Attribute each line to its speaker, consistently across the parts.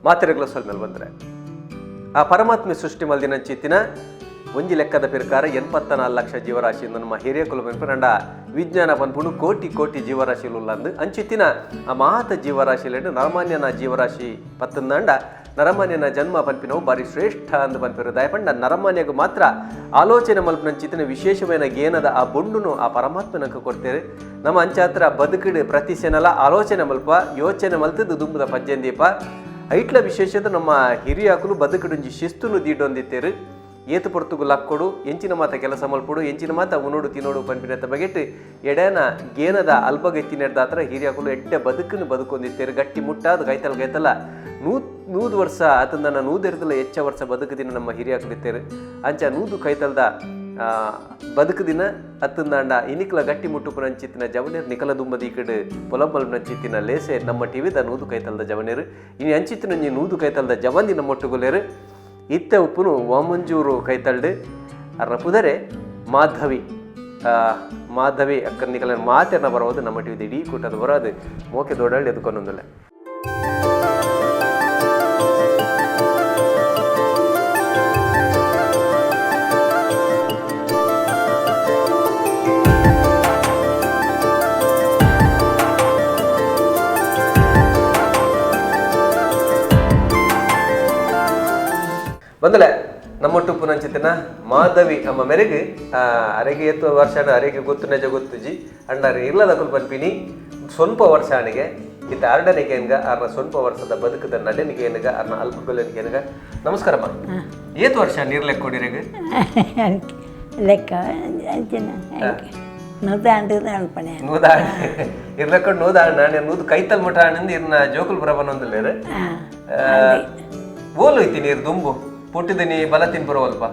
Speaker 1: ಮಾತೆರೆಗ್ಲ ಸೊಲ್ಮೆಲ್ ಬಂದ್ರೆ ಆ ಪರಮಾತ್ಮೆ ಸೃಷ್ಟಿ ಮಲ್ದಿನಂಚಿತ್ತಿನ ಒಂಜಿ ಲೆಕ್ಕದ ಪ್ರಕಾರ 84 ಲಕ್ಷ ಜೀವರಾಶಿ ನಮ್ಮ ಹಿರಿಯ ಕುಲ ಪನ್ಪು. ವಿಜ್ಞಾನ ಪನ್ಪುಂಡು ಕೋಟಿ ಕೋಟಿ ಜೀವರಾಶಿಲು ಉಲ್ಲಂದು. ಅಂಚಿತ್ತಿನ ಆ ಮಾತ ಜೀವರಾಶಿಲೆಡ್ ನರಮಾನ್ಯನ ಜೀವರಾಶಿ ಪತ್ತಂದಾಂಡ ನರಮಾನ್ಯನ ಜನ್ಮ ಪನ್ಪಿನವು ಬಾರಿ ಶ್ರೇಷ್ಠ ಅಂದ್ ಪನ್ಪಿರು. ದಯಪಂಡ ನರಮಾನ್ಯಗ್ ಮಾತ್ರ ಆಲೋಚನೆ ಮಲ್ಪುನಂಚಿತ್ತಿನ ವಿಶೇಷమైన ಗೇನದ ಆ ಬೊಂಡುನು ಆ ಪರಮಾತ್ಮನಕ ಕೊಡ್ತೇವೆ. ನಮ್ಮ ಅಂಚಾತ್ರ ಬದುಕಿಡು ಪ್ರತಿಸೆನಲ ಆಲೋಚನೆ ಮಲ್ಪ, ಯೋಚನೆ ಮಲ್ತದ್ದು ದುಂಬುದ ಪಜ್ಜೆಂದೀಪ. ಐಟ್ಲ ವಿಶೇಷತೆ ನಮ್ಮ ಹಿರಿಯಾಕುಲು ಬದುಕುಡುಂಜಿ ಶಿಸ್ತುನು ದೀಡೊಂದಿತ್ತೇರು. ಏತು ಪೊರ್ತುಗು ಲಕ್ಕೊಡು, ಎಂಚಿನ ಮಾತ ಕೆಲಸ ಮಲ್ಪೊಡು, ಎಂಚಿನ ಮಾತ ಉಣೋಡು ತಿನ್ನೋಡು ಪನ್ಪಿನತ್ತ ಬಗೆಟ್ ಎಡೇನ ಗೇನದ ಅಲ್ಪಗತ್ತಿನೆಡ್ದಾತ್ರ ಹಿರಿಯಾಕುಲು ಎಡ್ಡೆ ಬದುಕನ್ನು ಬದುಕೊಂದಿತ್ತೇರು. ಗಟ್ಟಿ ಮುಟ್ಟಾದ ಗೈತಲ್ ಗೈತಲ 100 ವರ್ಷ ಆತಂದನ ನೂದೆರ್ದಲ ಹೆಚ್ಚ ವರ್ಷ ಬದುಕುದಿನ ನಮ್ಮ ಹಿರಿಯಾಕುಲಿತ್ತೇರು. ಅಂಚ ನೂದು ಕೈತಲ್ದ ಬದುಕುದಿನ ಅತ್ತಂದಾಂಡ ಇನಿಕ್ಲ ಗಟ್ಟಿ ಮುಟ್ಟುಪುನ ಅಂಚಿತ್ತಿನ ಜವನೇರ್ ನಿಕಲ ದುಂಬದ ಈ ಕಡೆ ಪೊಲಂಬಲ್ ನಂಚಿತ್ತಿನ ಲೇಸೆ ನಮ್ಮ ಟಿವಿದ ನೂದು ಕೈತಲ್ದ ಜವನೇರು. ಇನಿ ಅಂಚಿತ್ತಿನ ಒಂಜಿ ನೂದು ಕೈತಲ್ದ ಜವಂದಿನ ಮೊಟ್ಟುಗುಲೇರು. ಇತ್ತೆ ಉಪ್ಪುನು ವಾಮಂಜೂರು ಕೈತಲ್ಡು. ಅರ್ನ ಪುದರೆ ಮಾಧವಿ. ಮಾಧವಿ ಅಕ್ಕ ನಿಕಲ ಮಾತೆರ್ನ ಬರೋದು ನಮ್ಮ ಟಿವಿದ ಇಡೀ ಕೂಟದ ಬರೋದು ಮೋಕೆ ದೊಡ್ಡಳ್ಳಿ ಎದ್ಕೊಂಡೊಂದಿಲ್ಲ. ಬಂದಲೆ ನಮ್ಮೊಟ್ಟು ನಂಚಿತ್ತಿನ ಮಾಧವಿ ಅಮ್ಮ ಮೆರೆಗ್ ಅರೆಗೆ ಎತ್ತು ವರ್ಷ ಅರೆಗೆ ಗೊತ್ತು ನೆಜ ಗೊತ್ತುಜಿ ಅಣ್ಣಾರೆ ಇಲ್ಲದ ಪನ್ಪಿನಿ ಸ್ವಲ್ಪ ವರ್ಷ ಅಣಿಗೆ ಇತ್ತ ಅರಡನಿಗೆ ಏನ್ಗ ಅರ್ನ ಸ್ವಲ್ಪ ವರ್ಷದ ಬದುಕದ ನಡೆನಿಗೆ ಏನುಗ ಅರ್ನ ಅಲ್ಪ ಬೆಲೆನಿಗೆ ಏನುಗ. ನಮಸ್ಕಾರಮ್ಮ, ಏತು ವರ್ಷ ನೀರ್ ಲೆಕ್ಕ ಕೊಡಿರೆಗ್?
Speaker 2: ಲೆಕ್ಕ ಅಂಚಿನ ನೂದಾಂಡು ಅನ್ಪಣೆ.
Speaker 1: ನೂದ ಇರ್ಲೆಕ್ಕ ನೂದ ನಾನು ನೂದು ಕೈತಲ್ ಮುಟ ಆನಂದ್ ಇರ್ನ ಜೋಕುಲ್ ಪುರ ಬನ್ನೊಂದುಲ್ಲೇರು. ಓಲು ಐತಿ ನೀರು ದುಂಬು ಪುಟ್ಟಿದಿನಿ ಬಲ ತಿನ್ಪುರವಲ್ಪ?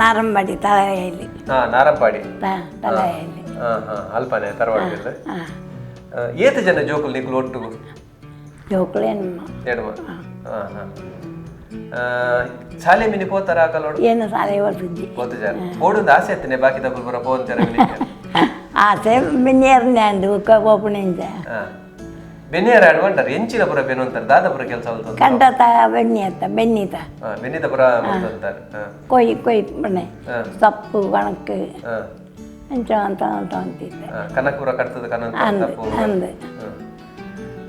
Speaker 2: ನಾರಂಬಾಡಿ ತಲೆಯಲ್ಲಿ.
Speaker 1: ಹಾ, ನಾರಂಪಾಡಿ.
Speaker 2: ತಲೆಯಲ್ಲಿ.
Speaker 1: ಹಾ ಹಾ, ಅಲ್ಪನೆ ತರವಾಡದಲ್ಲಿ. ಏತು ಜನ ಜೋಕುಲ್ ನಿಕುಲು ಒಟ್ಟುಗು?
Speaker 2: ಜೋಕುಲೇನು.
Speaker 1: ಎಡಮ. ಹಾ ಹಾ, ಶಾಲೆ ಮಿನಿ ಪೋತಾರ ಆಕಲೋಡು?
Speaker 2: ಏನು ಸಾಲೆ ಓದಿದ್ದಿ.
Speaker 1: ಪೋತು ಜಾರ ಪೋಡುಂದು ಆಸೆ ಎತ್ತನೆ ಬಾಕಿ ತಪ್ಪು ಪುರ ಪೋಂತಾರ?
Speaker 2: ಆಸೆ ಬೆನ್ನೇರ್ನಾಂದು ಓಪನಿಂದ.
Speaker 1: ಹಾ, ಬೆನ್ನಿಯರ ಅಡ್ವಂಟಾರ ಎಂಚಿನ ಪುರ ಬೆನ್ನುಂತಾರೆ ದಾದ ಪುರ ಕೆಲಸ ಮಲ್ತೊಂದು?
Speaker 2: ಕಂಡ ತ ಬೆಣ್ಣಿ ಅತ್ತ ಬೆನ್ನಿತ.
Speaker 1: ಹಾ, ಬೆನ್ನಿದ ಪುರ ಮಲ್ತೊಂತಾರೆ. ಹಾ.
Speaker 2: ಕೊಯ್ ಕೊಯ್ ಬಣ್ಣೆ.
Speaker 1: ಹಾ.
Speaker 2: ಸೊಪ್ಪು ಕಣಕ್.
Speaker 1: ಹಾ.
Speaker 2: ಅಂಚ ಅಂತ ಅಂತ ಅಂತಿದ್ದೆ.
Speaker 1: ಹಾ, ಕನಕಪುರ ಕಟ್ತದ ಕನಂತ.
Speaker 2: ಅಂದು.
Speaker 1: ತಪ್ಪು.
Speaker 2: ಅಂದು.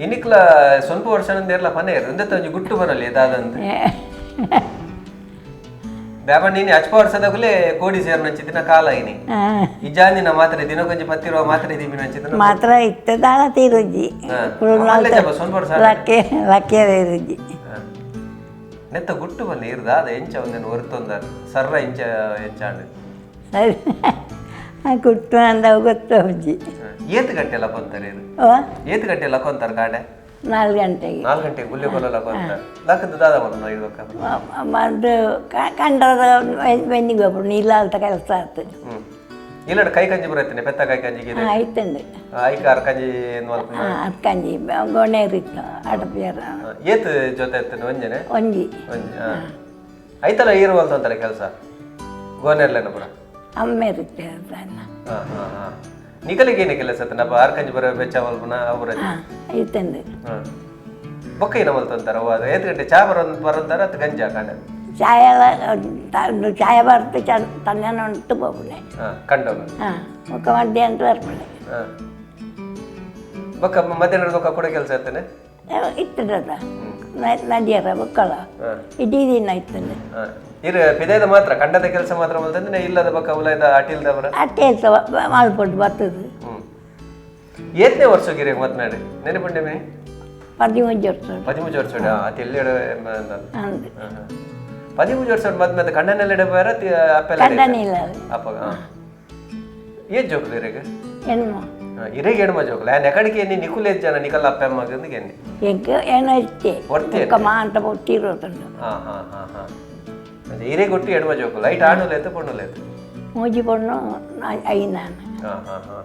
Speaker 1: ಇನಿಕ್ಲ ಸ್ವಲ್ಪ ವರ್ಷ ಇರ್ಲ ಪನೇರ್ ಒಂದೇ ಒಂಜಿ ಗುಟ್ಟು ಬರಲಿ ದಾದಂತ ಬ್ಯಾಬ ನೀನು ಅಚ್ಪ ವರ್ಷದಾಗಲೇ ಕೋಡಿ ಸೇರ್ ನಂಚಿತ್ತಿನ ಕಾಲ ಇನಿ. ಇಜಾಂದಿನ ಮಾತ್ರೆ ದಿನಕ್ಕೊಂಜಿ ಪತ್ತಿರುವ ಮಾತ್ರೆ ದಿಮಿ ನಂಚಿತ್ತಿನ.
Speaker 2: ಮಾತ್ರ ಇತ್ತ ದಾಳ ತೀರುಜ್ಜಿ.
Speaker 1: ಸ್ವಲ್ಪ ವರ್ಷ.
Speaker 2: ಲಕ್ಕೆ ಲಕ್ಕೆ ರುಜಿ.
Speaker 1: ನೆತ್ತ ಗುಟ್ಟು ಬನ್ನಿ ಇರ್ದಾದ ಎಂಚ ಒಂದೇನು ಹೊರ್ತೊಂದ ಸರ್ರ ಎಂಚ ಎಂಚಾಂಡ್?
Speaker 2: ಸರಿ, ಗುಟ್ಟು ಅಂದವು ಗೊತ್ತುಜ್ಜಿ.
Speaker 1: ಏತು ಗಂಟೆ ಲಕೊಂತಾರೆ ಇದು?
Speaker 2: ಓ.
Speaker 1: ಏತು ಗಂಟೆ ಲಕೊಂತಾರೆ ಕಾಡೆ?
Speaker 2: 4 ಗಂಟೆಗೆ.
Speaker 1: 4 ಗಂಟೆಗೆ ಗುಲ್ಲೆ ಕೊಲ್ಲ ಲಕೊಂತಾರೆ. ಲಕ್ಕದ ದಾದ ಬಂದ ಇಡ್ಬೇಕ?
Speaker 2: ಅದು ಕಂಡದ ಬೆನ್ನಿಗೆ ಒಬ್ಬರು ನೀಲಾಲ್ತ ಕೆಲಸ ಆಯ್ತು.
Speaker 1: ಹ್ಮ್, ಇಲ್ಲಡ ಕೈ ಕಂಜಿ ಬರತ್ತೇನೆ ಪೆತ್ತ ಕೈ ಕಂಜಿಗೆ.
Speaker 2: ಆಯ್ತಂದು.
Speaker 1: ಐಕಾರ್ ಕಂಜಿ ಮಲ್ಪುನ.
Speaker 2: ಅದು ಕಂಜಿ ಗೊಣೇರಿತ್ತು ಅಡಪಿಯರ.
Speaker 1: ಏತ್ ಜೊತೆ ಎತ್ತನೆ ಒಂಜನೆ?
Speaker 2: ಒಂಜಿ.
Speaker 1: ಒಂಜಿ. ಐತಲ್ಲ ಇರುವಂತ ಅಂತಾರೆ ಕೆಲಸ ಗೋನೆರ್ಲೇನ ಪುರ.
Speaker 2: ಅಮ್ಮೇರಿತ್ತು ಅದನ್ನ.
Speaker 1: ಹಾ ಹಾ ಹಾ, ನಿಕಲಿಗೆ ಏನೇ ಕೆಲಸ ಅತ್ತನಪ್ಪ ಆರ್ ಕಂಜಿ ಬರೋ ಬೆಚ್ಚ ಮಲ್ಪುನ ಅವರ?
Speaker 2: ಆಯ್ತಂದು.
Speaker 1: ಹ್ಮ್, ಬೊಕ್ಕ ಏನ ಮಲ್ತಂತಾರ? ಅದು ಏತ್ ಗಂಟೆ ಚಾ ಬರೋ ಬರಂತಾರ ಅತ್ ಗಂಜಿ ಕಾಂಡೆ?
Speaker 2: ಚಾಯ ಎಲ್ಲ ಚಾಯ ಬರ್ತು ತನ್ನ ಉಂಟು ಹೋಗ್ಬಿಡೆ.
Speaker 1: ಹಾ, ಕಂಡೋಗ.
Speaker 2: ಹಾಂ, ಮುಖ ಮಧ್ಯಾಹ್ನ ಬರ್ಪಡೆ.
Speaker 1: ಹಾ, ಬೊಕ್ಕ ಮಧ್ಯಾಹ್ನ ಬೊಕ್ಕ ಕೂಡ ಕೆಲಸ ಇರ್ತೇನೆ?
Speaker 2: ಇತ್ತದ ನದಿಯರ ಬೊಕ್ಕಳ. ಇಡೀ ದಿನ ಇತ್ತಂದು.
Speaker 1: ಹಾ, ಇರು ಪಿದಾಯ್ದ ಮಾತ್ರ ಕಂಡದ ಕೆಲಸ ಮಾತ್ರ ಮಲ್ತಂದ್ರೆ ಇಲ್ಲದ ಬೊಕ್ಕ ಉಲಾಯ್ದ ಅಟಿಲ್ದವರ?
Speaker 2: ಅಟ್ಟೆ ಮಲ್ಪೊಟ್ಟು ಬರ್ತದೆ.
Speaker 1: ಹ್ಮ್, ಏತ್ನೇ ವರ್ಷ ಗಿರಿ ಮಾತನಾಡಿ ನೆನಪುಂಡೆ ಮೇ?
Speaker 2: 13 ವರ್ಷ.
Speaker 1: 13 ವರ್ಷ ಅತಿ ಎಲ್ಲಿ?
Speaker 2: ಅಂದು.
Speaker 1: 13 ವರ್ಷ ಮದ್ಮೆ ಕಣ್ಣನೆಲ್ಲ ಬೇರೆ ಅಪ್ಪೆಲ್ಲ?
Speaker 2: ಕಂಡನಿಲ್ಲ.
Speaker 1: ಅಪ್ಪಗ ಏನ್ ಜೋಕುಲು ಇರೆಗ್?
Speaker 2: ಹೆಣ್ಮ.
Speaker 1: ಇರೆಗ್ ಎಣ್ಮ ಜೋಕುಲು ನೆಕಡಿಕೆ ಎನ್ನಿ ನಿಕುಲ್ ಏಜ್ ಜನ ನಿಕಲ್ ಅಪ್ಪ ಅಮ್ಮ ಎನ್ನಿ?
Speaker 2: ಎಂಕ್ ಏನೋ ಇಷ್ಟೇ.
Speaker 1: ಒರ್ತಿ.
Speaker 2: ಬೊಕ್ಕ ಮಾಂತ ಬೊಟ್ಟಿರೋದುಂಡು.
Speaker 1: ಹಾ ಹಾ ಹಾ ಹಾ, ಇರೆಗ್ ಒಟ್ಟು ಎಣ್ಮ ಜೋಕುಲು. ಐಟ್ ಆಣುಲೇತು ಪೊಣ್ಣುಲೇತು?
Speaker 2: ಮೂಜಿ ಪೊಣ್ಣು ಐನಾನು.
Speaker 1: ಹಾ ಹಾ ಹಾ.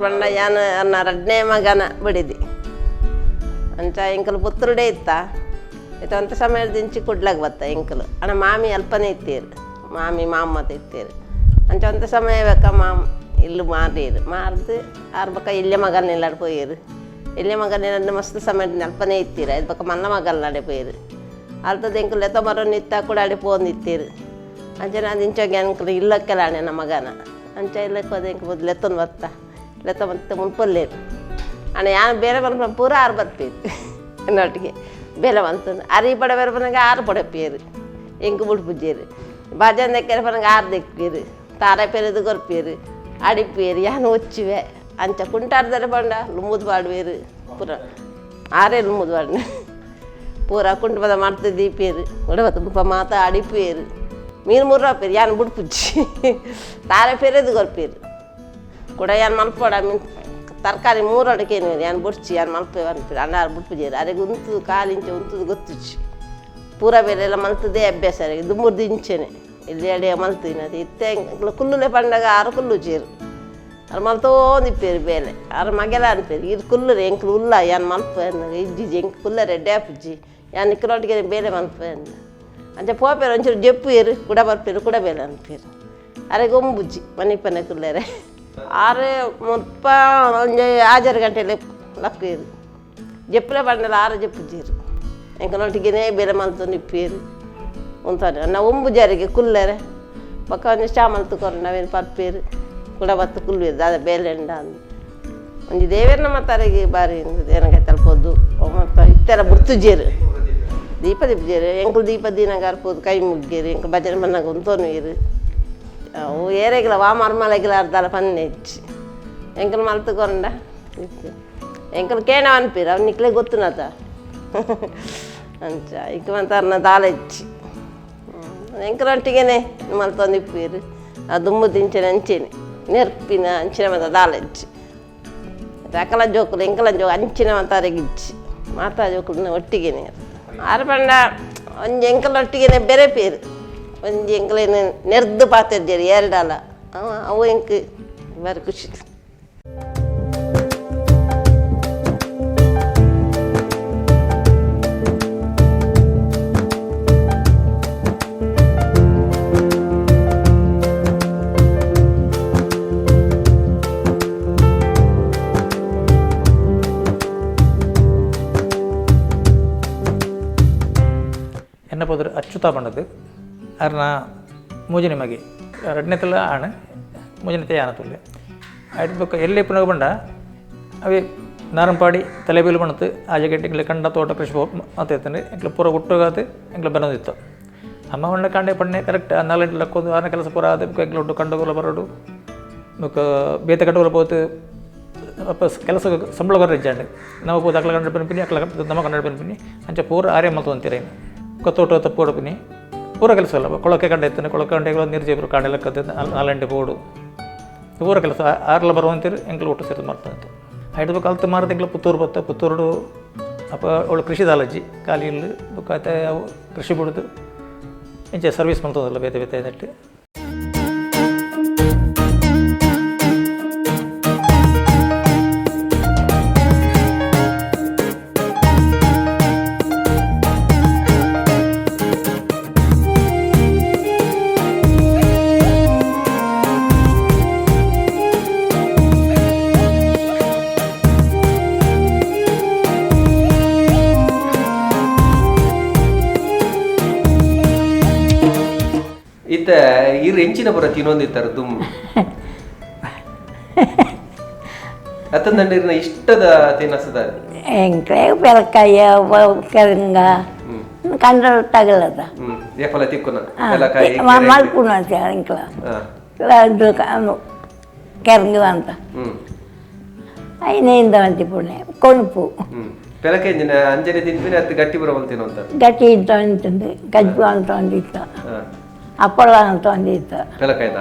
Speaker 3: ಪಂಡ ಯಾನ್ ಅನ್ನ ರಡ್ನೇ ಮಗನ ಬಿಡಿದಿ ಅಂಚ ಎಂಕಲು ಪುತ್ತೂರುಡೇ ಇತ್ತ ಇತ್ತ ಅಂಥ ಸಮಯದಿಂಚಿ ಕುಡ್ಲಾಗ ಬತ್ತ ಎಂಕಲು ಅಣ್ಣ ಮಾಮಿ ಅಲ್ಪನೇ ಇತ್ತೀರು ಮಾಮಿ ಮಾಮತ ಇತ್ತೀರು ಅಂಚ ಅಂಥ ಸಮಯ ಬೇಕ ಮಾಮ್ ಇಲ್ಲು ಮಾರೀರು ಮಾರ್ದು ಆರು ಬಕ್ಕ ಇಲ್ಲೇ ಮಗನೆಲ್ಲಾಡು ಪೋಯಿರು ಇಲ್ಲೇ ಮಗನೆಲ್ಲ ಮಸ್ತ್ ಸಮಯ ಅಲ್ಪನೇ ಇತ್ತೀರ ಇದು ಬಕ್ಕ ಮಲ್ಲ ಮಗಲ್ನಾಡೆ ಪೋಯಿರು ಅಲ್ತದ ಎಂಕುಲು ಎತ್ತ ಮರ ನಿತ್ತ ಕೂಡ ಅಡೆ ಪೋಂದಿತ್ತೀರು ಅಂಚ ನಾನು ಇಂಚೋಗಿ ಅಂಕಲು ಇಲ್ಲಕ್ಕೆಲ್ಲ ನಮ್ಮ ಮಗನ ಅಂಚ ಇಲ್ಲಕ್ಕೆ ಹೋದ ಎಂಕ್ ಬುದ್ ಲೆತ್ತೊಂದು ಬತ್ತ ಲೆತ್ತ ಮತ್ತೆ ಮುನ್ಪಲ್ಲೇರು ಅಣ್ಣ ಯಾನ್ ಬೇರೆ ಬಂದ ಪೂರ ಆರು ಬರ್ಪೇರು ಎನ್ನೊಟ್ಟಿಗೆ ಬೇಲೆ ಬಂತು ಅರಿ ಪಡ ಬೇರೆ ಬಂದಾಗ ಆರು ಪಡಪೇರು ಎಂಕು ಬುಡ್ಪುಜೇರು ಭಜನೆ ದಕ್ಕೆರೆ ಪನಗ ಆರು ದೆಕ್ಪೇರು ತಾರ ಪೇರಿದು ಕೊರ್ಪೇರು ಅಡಿಪೇರು ಯಾನ್ ಒಚ್ಚುವೆ ಅಂಚ ಕುಂಟಾರ್ದರೆ ಪಂಡ ಲುಂಬುದು ಪಾಡುವೇರು ಪೂರ ಆರೇ ಲುಂಬುದು ಪಾಡಿನ ಪೂರ ಕುಂಟು ಪದ ಮಾಡ್ತ ದೀಪೇರು ಉಡಬತ್ತ ಮುಲ್ಪ ಮಾತ ಅಡಿಪೇರು ಮೀನು ಮುರ್ರ ಪೇರು ಯಾನ್ ಬುಡ್ಪುಜ್ಜಿ ತಾರೆ ಪೇರೆದು ಕೊರ್ಪೇರು ಕೂಡ ಯಾನ್ ಮಲ್ಪೋಡ ಮೀನ್ ತರಕಾರಿ ಮೂರು ಅಡಿಕೆ ಯಾನ್ ಬುಡ್ಚಿ ಯಾನ್ ಮಲ್ಪೆ ಅನ್ಪೇರು ಅಣ್ಣ ಬುಡ್ಪುಜೇರು ಅರೆಗೆ ಉಂತು ಕಾಲಿಂಚೆ ಉಂತುದು ಗೊತ್ತುಚ್ಚಿ ಪೂರ ಬೇರೆ ಎಲ್ಲ ಮಲ್ತದೇ ಅಭ್ಯಾಸ ದುಮ್ಮುರ್ದು ಇಂಚೆನೆ ಇಲ್ಲಿ ಅಡಿಯ ಮಲ್ತಿನ ಅದು ಇತ್ತೆ ಕುಲ್ಲುಲೆ ಪಂಡಗ ಆರು ಕುಲ್ಲು ಚೇರು ಅರ್ ಮಲ್ತೋಂದಿಪ್ಪೇರು ಬೇಲೆ ಆರು ಮಗೆಲ ಅನ್ಪೇರು ಇದು ಕುಲ್ಲುರೆ ಎಂಕ್ಲು ಉಲ್ಲ ಯಾನ್ ಮಲ್ಪ ಇಜ್ಜಿಜಿ ಎಂಕ್ ಕುಲ್ಲರೆ ಡ್ಯಾಪುಜ್ಜಿ ಯಾನ್ ನಿಕ್ಕಲೊಟ್ಟಿಗೆ ಬೇಲೆ ಮಲ್ಪೆ ಅಂಚ ಪೋಪೇರು ಒಂಚೂರು ಜೆಪ್ಪುಯೇರು ಕುಡ ಬರ್ಪೇರು ಕುಡ ಬೇಲೆ ಅನ್ಪೇರು ಅರೆ ಗೊಂಬುಜ್ಜಿ ಮನಿಪನೆ ಕುಲ್ಲರೆ ಆರು ಮುಲ್ಪ ಒಂಜಿ ಆಜಾರು ಗಂಟೆ ಲಕ್ಕೇರು ಜೆಪ್ಪುಲೆ ಪಂಡಲ ಆರು ಜೆಪ್ಪುಜೇರು ಎಂಕನೊಟ್ಟಿಗೆನೇ ಬೇಲೆ ಮಲ್ತೊಂದು ಇಪ್ಪೇರು ಉಂತಾನೆ ನಾ ಒಂಬು ಜಾರಿಗೆ ಕುಲ್ಲರೆ ಬೊಕ್ಕ ಒಂಜಿ ಚಾ ಮಲ್ತು ಕೊರು ನಾವೇನು ಪರ್ಪೇರು ಕುಡ ಬತ್ತು ಕುಲ್ವೇರು ದಾದ ಬೇಲೆ ಉಂಡ ಅಂದ್ ಒಂಜಿ ದೇವೇರ್ನ ಮತ್ತಾರಿಗೆ ಬಾರಿ ಏನಕ್ಕೆ ತಲ್ಪೊದ್ದು ಮತ್ತು ಇತ್ತೆಲ್ಲ ಬುಡ್ತುಜೇರು ದೀಪ ದೀಪಜೇರು ಎಂಕುಲು ದೀಪ ದೀನಗ ಅರ್ಪೋದು ಕೈ ಮುಗ್ಗೇರು ಎಂಕುಲು ಭಜನೆ ಮನ್ನಾಗ ಉಂತೊನುವೇರು ಅವು ಏರೆಗಿಲ ವಾ ಮರ್ಮಲೆಗಿಲ ಅರ್ದಾಲ ಪನ್ನೆ ಇಜ್ಜಿ ಎಂಕುಲು ಮಲ್ತು ಕೊರಂಡ ಎಂಕುಲು ಕೇಣ ಅನ್ಪೀರು ಅವು ನಿಕ್ಲೆ ಗೊತ್ತುನತ ಅಂಚ ಇಂಕ ಮಂತಾರ್ನ ದಾಲ ಇಜ್ಜಿ ಎಂಕಲೊಟ್ಟಿಗೆನೆ ಮಲ್ತೊಂದು ಇಪ್ಪೀರು ಆ ದುಂಬು ತಿಂಚನೆ ಅಂಚೆನೆ ನೆರ್ಪಿನ ಅಂಚಿನ ಮಾತ ದಾಲ ಇಜ್ಜಿ ಅಕಲ ಜೋಕುಲು ಎಂಕಲ ಜೋ ಅಂಚಿನ ಮಾತಾರಿಗೆ ಇಜ್ಜಿ ಮಾತಾ ಜೋಕುಲು ಒಟ್ಟಿಗೆನೆ ಆರು ಪಂಡ ಒಂಜಿ ಎಂಕಲೊಟ್ಟಿಗೆನೆ ಬೇರೆ ಪೇರು ಒಂಜಿ ಎಂಕಲೇನು ನೆರ್ದು ಪಾತೆರ್ಜೇರು ಎರಡಲ್ಲ ಅವು ಎಂಕ್ ಬಾರಿ ಖುಷಿ.
Speaker 4: ಎನ್ನ ಪುದರ್ ಅಚ್ಯುತ ಪಂಡದು ಅರ್ನ ಮೂಜನೆ ಮಗೆ ರಡ್ನೆತಲ ಆಣ್ ಮೂಜನೆ ಆನ ತುಲ್ಲೆ ಆಯ್ತು ಬೊಕ್ಕ ಎಲ್ಲೆ ಪುನಗ ಪಂಡ ಅವೇ ನಾರಂಪಾಡಿ ತಲೆಬೇಲು ಬಣತ್ತು ಆ ಜಗಟ್ಟು ಎಂಕ್ಲೆ ಕಂಡ ತೋಟ ಕೃಷಿ ಅಂತ ಇತ್ತಂದ್ರೆ ಎಂಕ್ಲೆ ಪೂರ ಒಟ್ಟುಗಾತು ಎಂಕ್ಲೆ ಬರೋದಿತ್ತು. ಅಮ್ಮ ಪಂಡ ಕಾಂಡೆ ಪಣ್ಣೆ ಕರೆಕ್ಟ್ ಆ ನಾಲ್ಕು ಗಂಟೆ ಲಕ್ಕೋದು ಆನ ಕೆಲಸ ಪೂರ ಆದ ಬೊಕ್ಕ ಎಂಕ್ಲೆ ಒಟ್ಟು ಕಂಡಗೋಲ ಬರೋಡು ಬೊಕ್ಕ ಬೇತೆ ಕಂಡಗೋಲ ಪೋತು ಅಪ್ಪ ಕೆಲಸ ಸಂಬಳ ಬರ ಇಜ್ಜಾಂಡ್ ನಾವು ಪೋದು ಅಕ್ಲ ಕಂಡ ಪನ್ಪಿನಿ ಅಕ್ಲ ನಮ್ಮ ಕನ್ನಡ ಪನ್ಪಿನಿ ಅಂಚ ಪೂರ ಆರ್ಯ ಮಲ್ತು ಅಂತೀರ ಕೊತ್ತೋಟ ತಪ್ಪು ಕೊಡಪಿನಿ ಪೂರ ಕೆಲಸ ಅಲ್ಲ ಕೊಳಕೆ ಕಂಡ ಇತ್ತಾನೆ ಕೊಳಕೆ ಕಂಡೆ ನೀರು ಜೇಬರು ಕಾಂಡೆ ಲೆಕ್ಕದ ನಾಲ್ಂಟೆ ಪೋಡು ಪೂರ ಕೆಲಸ ಆರ್ಲ ಬರುವಂತೀರು ಎಂಕ್ಲು ಒಟ್ಟು ಸೇರಿದು ಮಾಡ್ತಾಯಿತ್ತು. ಐದು ಕಲ್ತು ಮಾರದ ಎಂಕ್ಲು ಪುತ್ತೂರು ಬತ್ತ ಪುತ್ತೂರು ಅಪ್ಪ ಅವಳು ಕೃಷಿ ದಾಲಜ್ಜಿ ಖಾಲಿ ಇಲ್ಲಿ ಬೊಕ್ಕ ಅವು ಕೃಷಿ ಬಿಡುದು ಇಂಚ ಸರ್ವಿಸ್ ಮಾಡ್ತದಲ್ಲ ಬೇತೆ ಬೇತೆ ನೆಟ್ಟು.
Speaker 1: ಇತ್ತ ಇರ್ ಎಂಚಿನ ಪುರ ತಿನ್ನೊಂದಿತ್ತಾರೆ ದುಮ್ ಅತ್ತಂದಂಡಿರ್ನ ಇಷ್ಟದ ತಿನ್ನಸದ
Speaker 2: ಎಂಕ್ಲೆ ಪೆಲಕಾಯ ಕೆರಂಗ ಕಂಡ ತಗಲದ
Speaker 1: ಏಪಲ ತಿಕ್ಕುನ ಪೆಲಕಾಯಿ
Speaker 2: ಮಲ್ಪುನ ಎಂಕ್ಲ ಇದು ಕೆರಂಗು ಅಂತ ಐನೆಯಿಂದ ಅಂತಿಪುಣೆ ಕೊಣುಪು
Speaker 1: ಪೆಲಕಾಯಿ ಅಂಜನೆ ಅಂಜನೆ ತಿನ್ಪಿನ ಅತ್ತು ಗಟ್ಟಿ ಪುರ ತಿನ್ನೋ ಅಂತ
Speaker 2: ಗಟ್ಟಿ ಇತ್ತು ಅಂತಂದು ಕಜ್ಜು ಅಂತ ಒಂದಿತ್ತು ಹಪ್ಪಳ ಅಂತ ಒಂದಿತ್ತು
Speaker 1: ಪೆಲಕಾಯ್ದ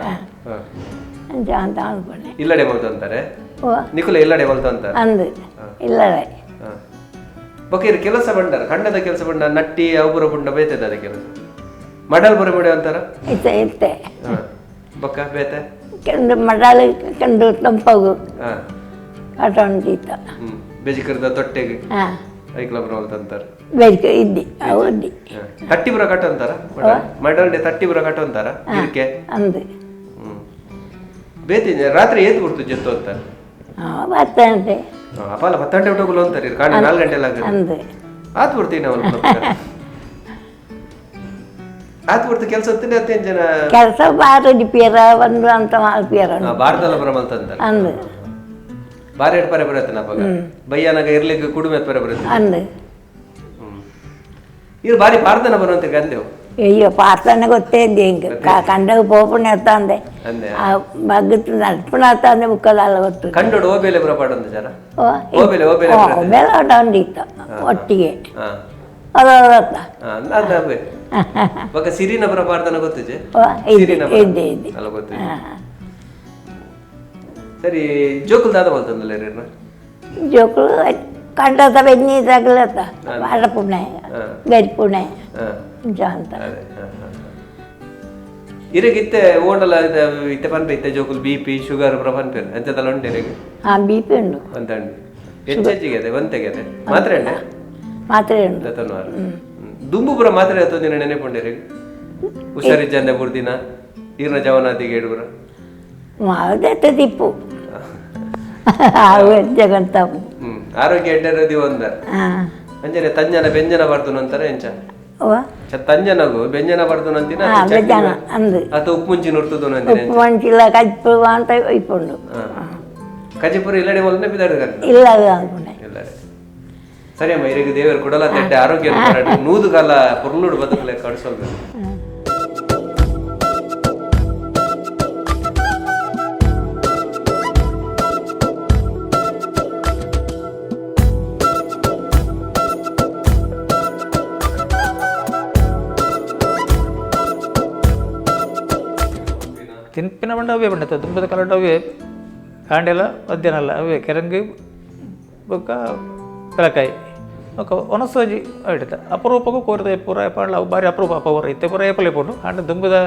Speaker 2: ಅಂಚ ಅಂತ ಅನ್ಕೊಂಡೆ.
Speaker 1: ಇಲ್ಲಡೆ ಮಲ್ತು ಅಂತಾರೆ
Speaker 2: ಓ
Speaker 1: ನಿಕುಲ ಇಲ್ಲಡೆ ಮಲ್ತು ಅಂತಾರೆ
Speaker 2: ಅಂದು ಇಲ್ಲಡೆ
Speaker 1: ಬೊಕ ಇರು ಕೆಲಸ ಬಂಡಾರ ಕಂಡದ ಕೆಲಸ ಬಂಡ ನಟ್ಟಿ ಅವು ಪುರ ಬುಂಡ ಬೇತದ ಕೆಲಸ ಮಡಲ್ ಬರ ಬಿಡ ಅಂತಾರ
Speaker 2: ಇತ್ತೆ ಇತ್ತೆ
Speaker 1: ಬೊಕ್ಕ ಬೇತೆ
Speaker 2: ಕಂಡು ಮಡಾಲು ಕಂಡು ತಂಪಗು ಕಟ್ಟೊಂದಿತ್ತ.
Speaker 1: ಹ್ಮ್, ಬೆಜಿಕರ್ದ ತೊಟ್ಟೆಗೆ.
Speaker 2: ಹಾಂ.
Speaker 1: ಐಕ್ಲ ಬರ ಅಂತಾರೆ.
Speaker 2: ಬೆಳಿಗ್ಗೆ ಇದ್ದಿ ಅವು ಇದ್ದಿ.
Speaker 1: ತಟ್ಟಿ ಬುರ ಕಟ್ಟು ಅಂತಾರ, ಮಡಲ್ಡೆ ತಟ್ಟಿ ಬುರ ಕಟ್ಟು ಅಂತಾರ ಇದಕ್ಕೆ.
Speaker 2: ಅಂದು.
Speaker 1: ಹ್ಮ್, ಬೇತಿ ರಾತ್ರಿ ಏತ್ ಬಿಡ್ತು ಜೊತ್ತು ಅಂತಾರೆ.
Speaker 2: ಹಾಂ, ಬರ್ತಂತೆ.
Speaker 1: ಅಪಾಲ 10 ಗಂಟೆ ಬಿಟ್ಟು ಅಂತಾರೆ, ಕಾಣಿ 4 ಗಂಟೆ ಎಲ್ಲ ಆಗುತ್ತೆ.
Speaker 2: ಅಂದು.
Speaker 1: ಆತ್ ಬಿಡ್ತೀನಿ ಅವನು, ಆತ್ ಬಿಡ್ತು ಕೆಲಸ ಅಂತೀನಿ ಅತ್ತೇನ್ ಜನ.
Speaker 2: ಕೆಲಸ ಬಾರಿ ಪಿಯರ ಬಂದು ಅಂತ ಪಿಯರ.
Speaker 1: ಬಾರ್ದಲ್ಲ ಬರ ಅಂತಾರೆ.
Speaker 2: ಅಂದು.
Speaker 1: ಬಾರಿ ಎಡ್ ಪರೆ ಬರತ್ತೆ ಅಪ್ಪಾಗ ಬಯ್ಯನಾಗ ಇರ್ಲಿಕ್ಕೆ ಕುಡುಮೆ ಪರೆ ಬರುತ್ತೆ.
Speaker 2: ಅಂದು.
Speaker 1: ಹ್ಮ್, ಇರು ಬಾರಿ ಪಾರ್ದನ ಬರುವಂತ ಗಂದೆವು.
Speaker 2: ಅಯ್ಯೋ, ಪಾತ್ರನೇ ಗೊತ್ತೇ ಇದ್ದೆ ಹಿಂಗೆ ಕಂಡಾಗ ಪೋಪುಣ ಅಂದೆ.
Speaker 1: ಅಂದೆ.
Speaker 2: ಆ ಬಗ್ಗು ನಡ್ಪುಣ ಅಂದೆ, ಬುಕ್ಕದಲ್ಲ ಗೊತ್ತು.
Speaker 1: ಕಂಡೋಡು ಓಬೇಲೆ ಬರ ಪಾಡೊಂದು ಜನ.
Speaker 2: ಓ.
Speaker 1: ಓಬೇಲೆ, ಓಬೇಲೆ ಬರತ್ತೆ.
Speaker 2: ಓಬೇಲೆ ಉಂಡಿತ್ತು ಒಟ್ಟಿಗೆ.
Speaker 1: ಹಾ.
Speaker 2: ಅದು ಗೊತ್ತಾ?
Speaker 1: ಹಾ, ಅಂದ ಅವೇ ಬೊಕ ಸಿರಿನ ಬರ ಪಾಡ್ದನ ಗೊತ್ತುಜೆ?
Speaker 2: ಓ, ಇದ್ದೆ.
Speaker 1: ಸಿರಿನ ಬರ.
Speaker 2: ಇದ್ದೆ ಇದ್ದೆ.
Speaker 1: ಅಲ್ಲ, ಗೊತ್ತು. ಸರಿ, ಜೋಕುಲ್ ದಾದ ಮಲ್ತಂದಲ್ಲ ಇರ್ನ?
Speaker 2: ಜೋಕುಲು ಕಂಡದ ಬೆನ್ನಿ ತಗಲತ್ತ ಬಾಳಪುಣೆ.
Speaker 1: ಹಾ.
Speaker 2: ಗರಿಪುಣೆ.
Speaker 1: ಹಾ.
Speaker 2: ಇಂಚ ಅಂತ.
Speaker 1: ಅದೇ, ಹಾ, ಹಾ, ಹಾ. ಇರಗಿತ್ತೆ ಓಡಲ ಇತ್ತೆ ಪನ್ಪೆ ಇತ್ತೆ ಜೋಕುಲ್ BP sugar ಪೂರ ಪನ್ಪೆರ್, ಎಂತೆಲ್ಲ ಉಂಟು ಇರಗೆ?
Speaker 2: ಹಾಂ, BP ಉಂಡು.
Speaker 1: ಒಂತಂಡು ಹೆಚ್ಚೆಚ್ಚಿಗೆ ಅದೇ ಒಂತೆಗೆ ಅದೇ ಮಾತ್ರೆ ಉಂಡೆ.
Speaker 2: ಮಾತ್ರೆ ಉಂಡು.
Speaker 1: ದತ್ತನ್ವಾರ ದುಂಬು ಪೂರ ಮಾತ್ರೆ ದಿನ ನೆನೆಪುಂಡು ಹುಷಾರಿಜ್ಜಂದೆ ಬುರ್ದಿನ ಈರ್ನ ಜವನಾದಿಗೆ ಇಡುಗುರ.
Speaker 2: ಅದೇ ತಿಪ್ಪು ಅವು ಜಗಂತ.
Speaker 1: ಹ್ಮ್, ಆರೋಗ್ಯ ಎಡ್ಡೆ ಒಂದರ.
Speaker 2: ಹಾಂ.
Speaker 1: ಅಂಜನೆ ತಂಜನ ಬೆಂಜನ ಬರ್ದು ಅಂತಾರೆ ಎಂಚ?
Speaker 2: ಓ.
Speaker 1: ತಂಜನಗು ಬೆಂಜನ ಬರ್ದು ಅಂತಿನ.
Speaker 2: ಹಾಂ, ಬೆಂಜನ ಅಂದು.
Speaker 1: ಅಥವಾ ಉಪ್ಪು ಮುಂಚಿ ನುರ್ತುದು ಅಂತಿನ.
Speaker 2: ಉಪ್ಪು ಮಂಚಿಲ್ಲ ಕಜ್ಪು ಅಂತ ಇಪ್ಪುಂಡು.
Speaker 1: ಕಜಿಪುರ ಇಲ್ಲಡೆ ಮೊದಲನೇ ಬಿದಾಡ.
Speaker 2: ಇಲ್ಲ, ಅದು ಅನ್ಕೊಂಡೆ.
Speaker 1: ಇಲ್ಲ, ಸರಿ ಅಮ್ಮ, ಇರಗ ದೇವರು ಕೊಡಲ ತೆಡ್ಡೆ ಆರೋಗ್ಯ ನೂದು ಕಾಲ ಪೊರ್ಲುಡು ಬದುಕಲೆ ಕಡಿಸೋಲ್ಬೇಕು.
Speaker 4: ತಿನ್ಪಿನ ಬಂಡ ಅವೇ ಬಂಡತ್ತೆ ದುಂಬದ ಕಲಟ ಅವೇ ಕಾಂಡೆಲ ಮಧ್ಯಾಹ್ನ ಅಲ್ಲ ಅವೇ ಕೆರಂಗಿ ಬೊಕ್ಕ ಪೆಲಕಾಯಿ ಬೊಕ್ಕ ಒಣಸೋಜಿ ಇಡ್ತ ಅಪರೂಪಕ್ಕೂ ಕೋರಿದ ಪೂರ ಪಾಡ್ಲ ಅವು ಬಾರಿ ಅಪರೂಪ. ಅಪ್ಪ ಇತ್ತೆ ಪೂರ ಏಪಲೆ ಪೋಂಡು ಆಂಡ ದುಂಬದ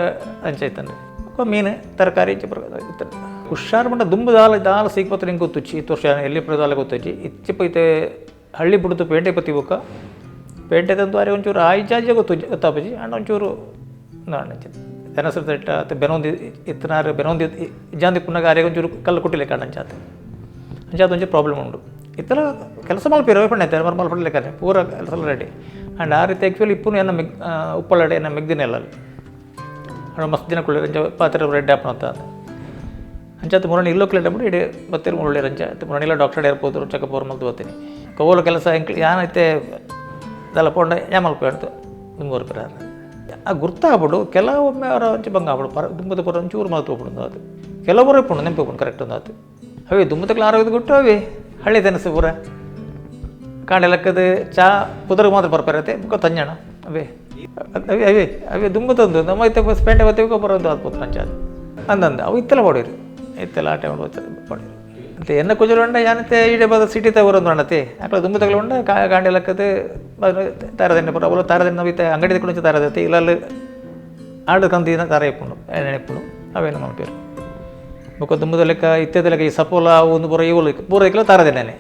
Speaker 4: ಅಂಚ ಇತ್ತಂಡೆ ಬೊಕ್ಕ ಮೀನು ತರಕಾರಿ ಇಂಚ ಪೂರ ಇತ್ತಂಡೆ. ಹುಷಾರು ಬಂಡ ದುಂಬು ದಾಲ ದಾಲ ಸೀಕ್ಪತ್ರ ಹಿಂಗೆ ಗೊತ್ತುಚ್ಚಿ ಇತ್ತು ವರ್ಷ ಎಲ್ಲಿ ಪುರ ದಾಲ ಗೊತ್ತುಚ್ಚಿ ಇಚ್ಚಿಪ ಇತ್ತೆ ಹಳ್ಳಿ ಬಿಡ್ದು ಪೇಂಟೆ ಪತ್ತಿ ಬೊಕ್ಕ ಪೇಂಟೆ ತಂದು ಅರೆ ಒಂಚೂರು ಆಯ್ಚಾಜೆ ಗೊತ್ತು ಗೊತ್ತಾಪಜಿ ಅಂಡ ಒಂಚೂರು ನಾಣ ತೆನಸು ತಟ್ಟ ಅತ್ತ ಬೆನೊಂದು ಇತ್ತನಾರು ಬೆನೊಂದು ಇಜ್ಜಾಂದಿ ಪುನಗ ಅರೆ ಒಂಚೂರು ಕಲ್ಲು ಕುಟ್ಟಿಲೆ ಕಾಣ ಅಂಚಾತ ಅಂಚಾತ ಒಂಚೂರು ಪ್ರಾಬ್ಲಮ್ ಉಂಡು. ಇತರ ಕೆಲಸ ಮಲ್ಪಿರ ಪಣ್ಣೆ ಮರ್ ಮಲ್ಪಡ್ಲಿಕ್ಕೆ ಪೂರ ಕೆಲಸ ರೆಡಿ ಆ್ಯಂಡ್ ಆ ರೀತಿ ಆ್ಯಕ್ಚುಲಿ ಇಪ್ಪುನು ಎನ್ನ ಮೆಗ್ ಉಪ್ಪಳಡೆ ಎನ್ನ ಮೆಗ್ದಿನ ಅಲ್ಲ ಅಂಡ್ ಮಸ್ತ್ ದಿನ ಕುಳ್ಳಿ ಅಂಚ ಪಾತ್ರೆ ರೆಡ್ ಆಪಣ ಅಂತ ಅಂಚಾತ ಮುರಣಿ ಇಲ್ಲೋ ಕ್ಲೇಟ್ ಬಿಟ್ಟು ಇಡೀ ಬತ್ತೀರು ಮುರಳಿ ರಂಚ ಮುರಣಿಲ್ಲ ಡಾಕ್ಟರ್ ಏರ್ಪೋದ್ರು ಚೆಕಪ್ ಅವ್ರ ಮಲ್ತು ಬರ್ತೀನಿ ಕವೋಲ ಕೆಲಸ ಎಂಕ್ ಯಾನೈತೆ ದಲ್ಲ ಪೋಂಡ ಯಾ ಮಲ್ಪ ಹೇಳ್ತು ದುಂಬೂರು ಪಿರ ಆ ಗುರ್ತಾಗ್ಬಿಡು. ಕೆಲವೊಮ್ಮೆ ಅವರ ಒಂಚು ಬಂಗ ಆಗ್ಬಿಡು ಪರ ದುಂಬದ ಪರ ಒಂಚೂರು ಮಲ್ತು ಹೋಗ್ಬಿಡು ಅದು ಕೆಲವರು ಇಪ್ಪುಂಡು ನೆನಪು ಕರೆಕ್ಟ್ ಒಂದು ಆತು ಅವೇ ದುಂಬದಕ್ಲ ಆರೋಗ್ಯದ ಗುಟ್ಟು ಅವೇ ಹಳ್ಳಿ ತೆನಸು ಪೂರ ಕಾಂಡೆ ಚಾ ಪುದರ್ಗೆ ಮಾತ್ರ ಬರ್ಪಾರತ್ತೆ ಬುಕ್ಕ ತಂಜಣ ಅವೇ ಅವೇ ಅವೇ ಅವೇ ದುಂಬುತ್ತಂದು ನಮ್ಮ ಇತ್ತೆ ಬಸ್ ಪೇಂಟೆ ಬತ್ತೀವಿ ಬರೋದು ಅದು ಪುತ್ರ ಅಂಚಾದು ಅಂದಂದು ಅವು ಇತ್ತೆಲ್ಲ ಮಾಡಿರಿ ಇತ್ತೆಲ್ಲ ಆ ಟೈಮ್ ಮಾಡಿರಿ ಅಂತ ಎನ್ನ ಕುಜಲ್ ಉಂಡ ಯಾನತೆ ಈಡೆ ಬದ ಸಿಟಿ ತಗೋರೊಂದು ಅಣ್ಣತೆ ಅక్కడ ದುಂಬು ತಗಲ ಉಂಡ ಕಾಂಡೆ ಲಕ್ಕದು ತಾರದೆಣ್ಣೆ ಪೂರ ಅವಳು ತಾರದೆಣ್ಣೆ ನಾವು ಇತ್ತೆ ಅಂಗಡಿ ಕೊಂಚ ತಾರದೈತೆ ಇಲ್ಲ ಅಲ್ಲಿ ಆಡು ಕಂದಿನ ತಾರ ಇಪ್ಪುಂಡು ಎಣ್ಣೆ ಇಪ್ಪುಂಡು ಅವೇನು ಮಲ್ಪೇರು ಬೊಕ್ಕ ದುಂಬುದ ಲೆಕ್ಕ ಇತ್ತೆದ ಲೆಕ್ಕ ಈ ಸಪೋಲ ಒಂದು ಪೂರ ಇವು ಪೂರ ಇಕ್ಕಲ ತಾರದೆಣ್ಣೆ.